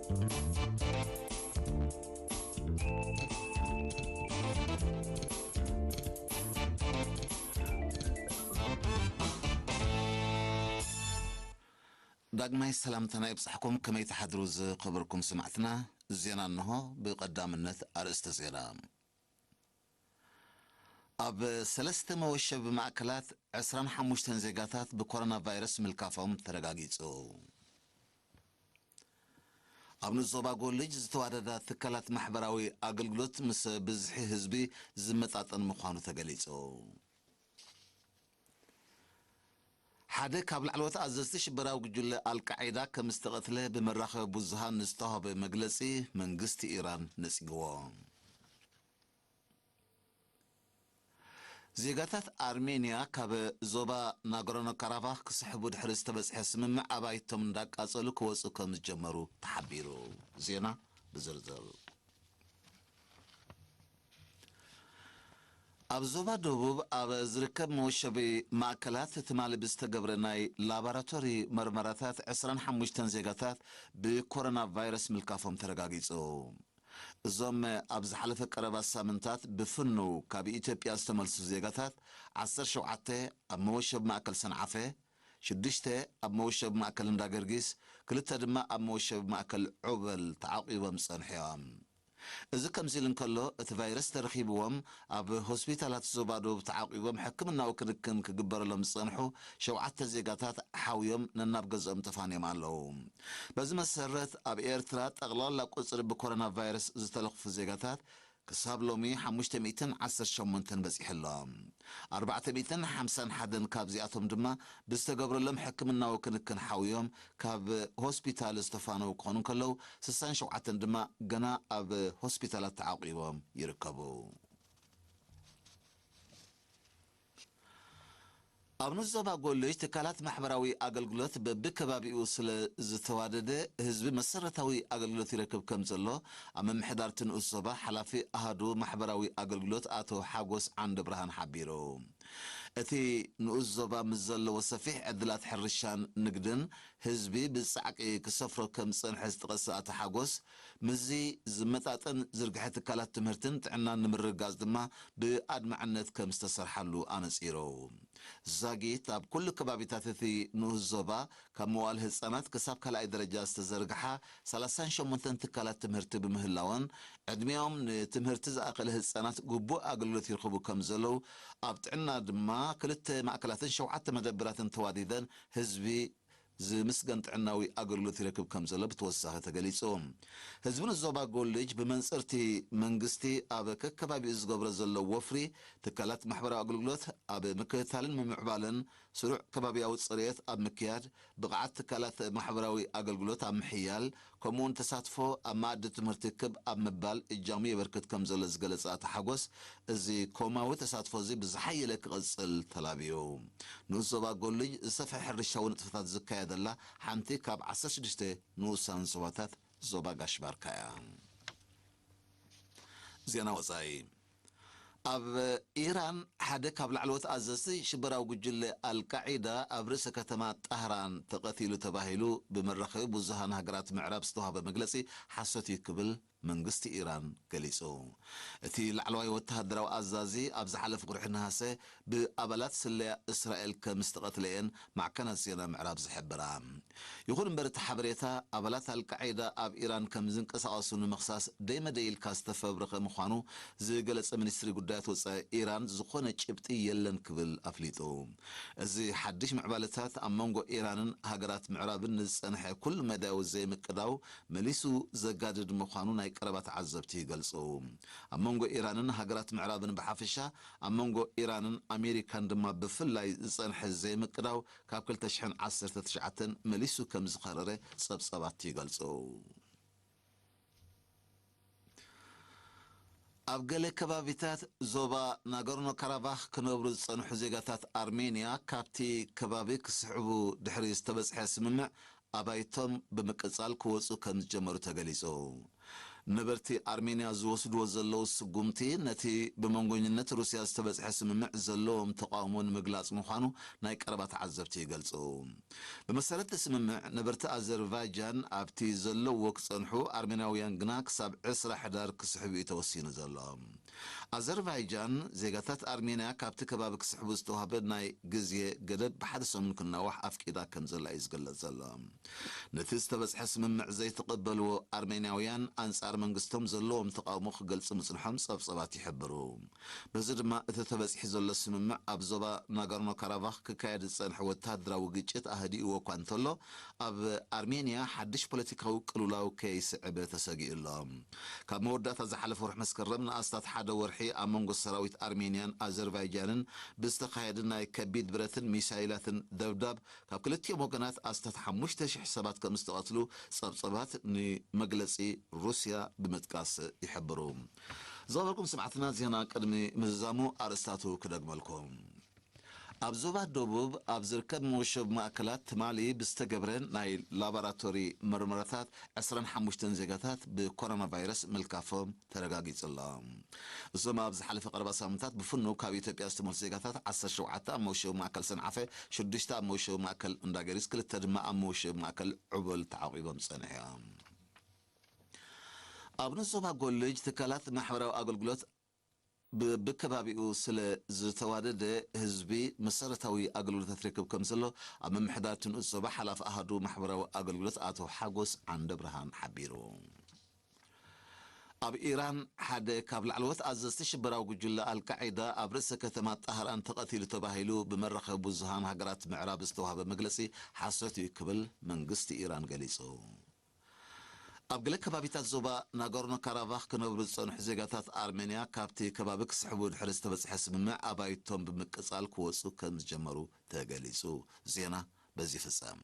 ዳግማይ ሰላምታና ይብጻሕኩም። ከመይ ትሓድሩ ዝኸበርኩም ሰማዕትና? ዜና እንሆ። ብቐዳምነት ኣርእስተ ዜና። ኣብ ሰለስተ መወሸቢ ማእከላት ዕስራን ሓሙሽተን ዜጋታት ብኮሮና ቫይረስ ምልካፎም ተረጋጊጹ። ኣብ ንዞባ ጎልጅ ዝተዋደዳ ትካላት ማሕበራዊ ኣገልግሎት ምስ ብዝሒ ህዝቢ ዝመጣጠን ምዃኑ ተገሊጹ። ሓደ ካብ ላዕለዎት ኣዘዝቲ ሽበራዊ ጉጅለ ኣልቃዒዳ ከም ዝተቐትለ ብመራኸቢ ብዙሃን ንዝተዋህበ መግለጺ መንግስቲ ኢራን ነጺግዎ። ዜጋታት ኣርሜንያ ካብ ዞባ ናጎርኖ ካራባኽ ክስሕቡ ድሕሪ ዝተበጽሐ ስምምዕ ኣባይቶም እንዳቃጸሉ ክወጹ ከም ዝጀመሩ ተሓቢሩ። ዜና ብዝርዝር። ኣብ ዞባ ደቡብ ኣብ ዝርከብ መወሸቢ ማእከላት ትማሊ ብዝተገብረ ናይ ላቦራቶሪ መርመራታት ዕስራን ሓሙሽተን ዜጋታት ብኮሮና ቫይረስ ምልካፎም ተረጋጊጹ። እዞም ኣብ ዝሓለፈ ቀረባ ሳምንታት ብፍኑው ካብ ኢትዮጵያ ዝተመልሱ ዜጋታት ዓሰርተ ሸውዓተ ኣብ መወሸቢ ማእከል ሰንዓፈ፣ ሽዱሽተ ኣብ መወሸቢ ማእከል እንዳ ገርጊስ፣ ክልተ ድማ ኣብ መወሸቢ ማእከል ዑበል ተዓቂቦም ዝጸንሑ እዮም። እዚ ከምዚ ኢሉ እንከሎ፣ እቲ ቫይረስ ተረኺብዎም ኣብ ሆስፒታላት ዞባ ደቡብ ተዓቂቦም ሕክምናዊ ክንክን ክግበረሎም ዝጸንሑ ሸውዓተ ዜጋታት ሓውዮም ነናብ ገዝኦም ተፋንዮም ኣለዉ። በዚ መሰረት፣ ኣብ ኤርትራ ጠቕላላ ቁጽሪ ብኮሮና ቫይረስ ዝተለኽፉ ዜጋታት ክሳብ ሎሚ ሓሙሽተ ሚእትን ዓሰርተ ሸሞንተን በጺሑ ኣሎ። ኣርባዕተ ሚእትን ሓምሳን ሓደን ካብዚኣቶም ድማ ብዝተገብረሎም ሕክምናዊ ክንክን ሓውዮም ካብ ሆስፒታል ዝተፋነው ክኾኑ እንከለዉ፣ ስሳን ሸውዓተን ድማ ገና ኣብ ሆስፒታላት ተዓቂቦም ይርከቡ። ኣብ ንዞባ ጎልጅ ትካላት ማሕበራዊ ኣገልግሎት በብከባቢኡ ስለ ዝተዋደደ፣ ህዝቢ መሰረታዊ ኣገልግሎት ይረክብ ከም ዘሎ ኣብ ምምሕዳርቲ ንኡስ ዞባ ሓላፊ ኣሃዱ ማሕበራዊ ኣገልግሎት ኣቶ ሓጎስ ዓንደ ብርሃን ሓቢሩ። እቲ ንኡስ ዞባ ምስ ዘለዎ ሰፊሕ ዕድላት ሕርሻን ንግድን፣ ህዝቢ ብጻዕቂ ክሰፍሮ ከም ዝጸንሐ ዝጠቐሰ ኣቶ ሓጎስ፣ ምስዚ ዝመጣጠን ዝርግሐ ትካላት ትምህርትን ጥዕናን ንምርግጋጽ ድማ ብኣድማዕነት ከም ዝተሰርሓሉ ኣነጺሩ። ዛጊት ኣብ ኩሉ ከባቢታት እቲ ንኡስ ዞባ ካብ መዋል ህጻናት ክሳብ ካልኣይ ደረጃ ዝተዘርግሓ ሰላሳን ሸሞንተን ትካላት ትምህርቲ ብምህላወን፣ ዕድሚኦም ንትምህርቲ ዝኣኸለ ህጻናት ግቡእ ኣገልግሎት ይረኽቡ ከም ዘለዉ፣ ኣብ ጥዕና ድማ ክልተ ማእከላትን ሸውዓተ መደብራትን ተዋዲደን ህዝቢ ዝምስገን ጥዕናዊ ኣገልግሎት ይረክብ ከም ዘሎ ብተወሳኺ ተገሊጹ። ህዝቢ ንዞባ ጎልጅ ብመንጽርቲ መንግስቲ ኣብ ከከባቢኡ ዝገብሮ ዘሎ ወፍሪ፣ ትካላት ማሕበራዊ ኣገልግሎት ኣብ ምክትታልን ምምዕባልን፣ ስሩዕ ከባቢያዊ ጽሬት ኣብ ምክያድ፣ ብቕዓት ትካላት ማሕበራዊ ኣገልግሎት ኣብ ምሕያል፣ ከምኡውን ተሳትፎ ኣብ መኣዲ ትምህርቲ ክብ ኣብ ምባል እጃሙ የበርክት ከም ዘሎ ዝገለጸ ኣቶ ሓጎስ፣ እዚ ኮማዊ ተሳትፎ እዚ ብዝሓየለ ክቕጽል ተላብዩ። ንኡስ ዞባ ጎልጅ ዝሰፍሐ ሕርሻዊ ንጥፈታት ዝካየደላ ሓንቲ ካብ ዓሰርተ ሽዱሽተ ንኡሳን ዞባታት ዞባ ጋሽ ባርካ እያ። ዜና ወጻኢ። ኣብ ኢራን ሓደ ካብ ላዕለዎት ኣዘዝቲ ሽበራዊ ጉጅለ ኣልቃዒዳ ኣብ ርእሰ ከተማ ጣህራን ተቐቲሉ ተባሂሉ ብመራኸቢ ብዙሃን ሃገራት ምዕራብ ዝተዋህበ መግለጺ ሓሶት እዩ ክብል መንግስቲ ኢራን ገሊጹ። እቲ ላዕለዋይ ወተሃደራዊ ኣዛዚ ኣብ ዝሓለፈ ወርሒ ነሃሰ ብኣባላት ስለያ እስራኤል ከም ዝተቐትለ እየን ማዕከናት ዜና ምዕራብ ዝሕብራ። ይኹን እምበር፣ እቲ ሓበሬታ ኣባላት ኣልቃዒዳ ኣብ ኢራን ከም ዝንቀሳቐሱ ንምኽሳስ ደይመደይ ኢልካ ዝተፈብረኸ ምዃኑ ዝገለጸ ሚኒስትሪ ጉዳያት ወጻኢ ኢራን፣ ዝኾነ ጭብጢ የለን ክብል ኣፍሊጡ። እዚ ሓድሽ ምዕባለታት ኣብ መንጎ ኢራንን ሃገራት ምዕራብን ንዝጸንሐ ኩሉ መዳያዊ ዘይምቅዳው መሊሱ ዘጋድድ ምዃኑ ናይ ቀረባ ተዓዘብቲ ይገልጹ። ኣብ መንጎ ኢራንን ሃገራት ምዕራብን ብሓፈሻ፣ ኣብ መንጎ ኢራንን ኣሜሪካን ድማ ብፍላይ ዝጸንሐ ዘይምቅዳው ካብ ክልተ ሽሕን ዓሰርተ ትሽዓተን መሊሱ ከም ዝኸረረ ጸብጸባት ይገልጹ። ኣብ ገለ ከባቢታት ዞባ ናጎርኖ ካራባኽ ክነብሩ ዝጸንሑ ዜጋታት ኣርሜንያ ካብቲ ከባቢ ክስሕቡ ድሕሪ ዝተበጽሐ ስምምዕ ኣባይቶም ብምቅጻል ክወጹ ከም ዝጀመሩ ተገሊጹ። ነበርቲ ኣርሜንያ ዝወስድዎ ዘለዉ ስጉምቲ ነቲ ብመንጎኝነት ሩስያ ዝተበጽሐ ስምምዕ ዘለዎም ተቓውሞ ንምግላጽ ምዃኑ ናይ ቀረባ ተዓዘብቲ ይገልጹ። ብመሰረት እቲ ስምምዕ፣ ነበርቲ ኣዘርባይጃን ኣብቲ ዘለውዎ ክጸንሑ፣ ኣርሜናውያን ግና ክሳብ ዕስራ ሕዳር ክስሕቡ እዩ ተወሲኑ ዘሎ። ኣዘርባይጃን ዜጋታት ኣርሜንያ ካብቲ ከባቢ ክስሕቡ ዝተዋህበ ናይ ግዜ ገደብ ብሓደ ሰሙን ክናዋሕ ኣፍቂዳ ከም ዘላ እዩ ዝግለጽ ዘሎ። ነቲ ዝተበጽሐ ስምምዕ ዘይተቐበልዎ ኣርሜንያውያን ኣንጻር መንግስቶም ዘለዎም ተቓውሞ ክገልጹ ምጽንሖም ጸብጸባት ይሕብሩ። በዚ ድማ እቲ ተበጺሑ ዘሎ ስምምዕ ኣብ ዞባ ናጋርኖ ካራባኽ ክካየድ ዝጸንሐ ወተሃደራዊ ግጭት ኣህዲእዎ እኳ እንተሎ፣ ኣብ ኣርሜንያ ሓድሽ ፖለቲካዊ ቅልውላው ከይስዕብ ተሰጊኡ ኣሎ። ካብ መወዳእታ ዝሓለፈ ወርሒ መስከረም ንኣስታት ሓደ ወርሒ ኣብ መንጎ ሰራዊት ኣርሜንያን ኣዘርባይጃንን ብዝተኻየደ ናይ ከቢድ ብረትን ሚሳይላትን ደብዳብ ካብ ክልቲኦም ወገናት ኣስታት ሓሙሽተ ሽሕ ሰባት ከም ዝተቐትሉ ጸብጸባት ንመግለጺ ሩስያ ብምጥቃስ ይሕብሩ። ዝኸበርኩም ሰማዕትና፣ ዜና ቅድሚ ምዝዛሙ ኣርእስታቱ ክደግመልኩም። ኣብ ዞባ ደቡብ ኣብ ዝርከብ መወሸቢ ማእከላት ትማሊ ብዝተገብረ ናይ ላቦራቶሪ መርመራታት ዕስራን ሓሙሽተን ዜጋታት ብኮሮና ቫይረስ ምልካፎም ተረጋጊጹ ኣሎ። እዞም ኣብ ዝሓለፈ ቀረባ ሳምንታት ብፍኑው ካብ ኢትዮጵያ ዝተመልሱ ዜጋታት ዓሰርተ ሸውዓተ ኣብ መወሸቢ ማእከል ሰንዓፈ፣ ሽዱሽተ ኣብ መወሸቢ ማእከል እንዳገሪስ፣ ክልተ ድማ ኣብ መወሸቢ ማእከል ዑበል ተዓቂቦም ጸኒሖም። ኣብ ንዞባ ጎልጅ ትካላት ማሕበራዊ ኣገልግሎት ብብከባቢኡ ስለ ዝተዋደደ ህዝቢ መሰረታዊ ኣገልግሎታት ርክብ ከም ዘሎ ኣብ ምምሕዳር እቲ ንኡስ ዞባ ሓላፊ ኣሃዱ ማሕበራዊ ኣገልግሎት ኣቶ ሓጎስ ዓንደብርሃን ሓቢሩ። ኣብ ኢራን ሓደ ካብ ላዕለዎት ኣዘዝቲ ሽበራዊ ጉጅለ ኣልቃዒዳ ኣብ ርእሰ ከተማ ጣህራን ተቐቲሉ ተባሂሉ ብመራኸቢ ብዙሃን ሃገራት ምዕራብ ዝተዋህበ መግለጺ ሓሶት እዩ ክብል መንግስቲ ኢራን ገሊጹ። ኣብ ገለ ከባቢታት ዞባ ናጎርኖ ካራባኽ ክነብሩ ዝጸንሑ ዜጋታት ኣርሜንያ ካብቲ ከባቢ ክስሕቡ ድሕሪ ዝተበጽሐ ስምምዕ ኣባይቶም ብምቅጻል ክወጹ ከም ዝጀመሩ ተገሊጹ። ዜና በዚ ይፍጸም።